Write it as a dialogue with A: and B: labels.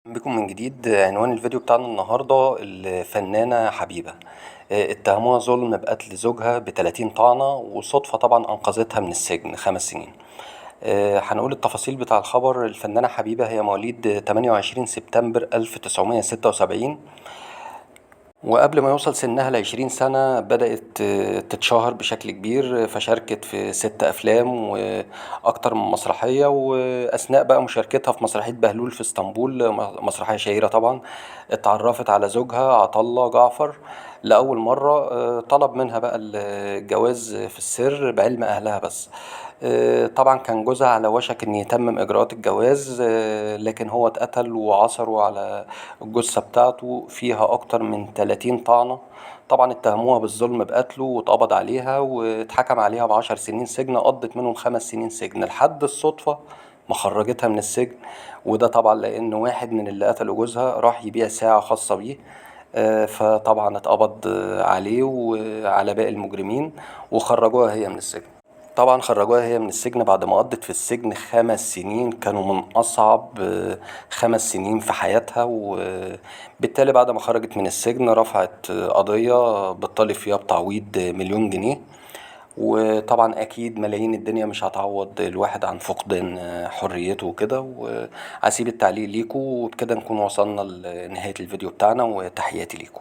A: بكم من جديد. عنوان الفيديو بتاعنا النهاردة الفنانة حبيبة اتهموها ظلم بقتل زوجها ب30 طعنة، وصدفة طبعا أنقذتها من السجن 5 سنين. هنقول التفاصيل بتاع الخبر. الفنانة حبيبة هي مواليد 28 سبتمبر 1976، وقبل ما يوصل سنها ل20 سنة بدأت تتشهر بشكل كبير، فشاركت في 6 أفلام وأكتر من مسرحية. وأثناء بقى مشاركتها في مسرحية بهلول في اسطنبول، مسرحية شهيرة طبعا، اتعرفت على زوجها عطالله جعفر لأول مرة. طلب منها بقى الجواز في السر بعلم أهلها بس. طبعا كان جوزها على وشك إن يتمم إجراءات الجواز، لكن هو اتقتل وعثروا على الجثة بتاعته فيها أكتر من 30 طعنة. طبعا اتهموها بالظلم بقتله واتقبض عليها واتحكم عليها ب10 سنين سجن، قضت منهم 5 سنين سجن لحد الصدفة ما خرجتها من السجن. وده طبعا لأن واحد من اللي قتلوا جوزها راح يبيع ساعة خاصة بيه، فطبعا اتقبض عليه وعلى باقي المجرمين وخرجوها هي من السجن. طبعا خرجوها هي من السجن بعد ما قضت في السجن 5 سنين كانوا من أصعب 5 سنين في حياتها. وبالتالي بعد ما خرجت من السجن رفعت قضية بتطالب فيها بتعويض 1,000,000 جنيه. وطبعا أكيد ملايين الدنيا مش هتعوض الواحد عن فقدان حريته وكده. وهسيب التعليق ليكو، وبكده نكون وصلنا لنهاية الفيديو بتاعنا، وتحياتي ليكو.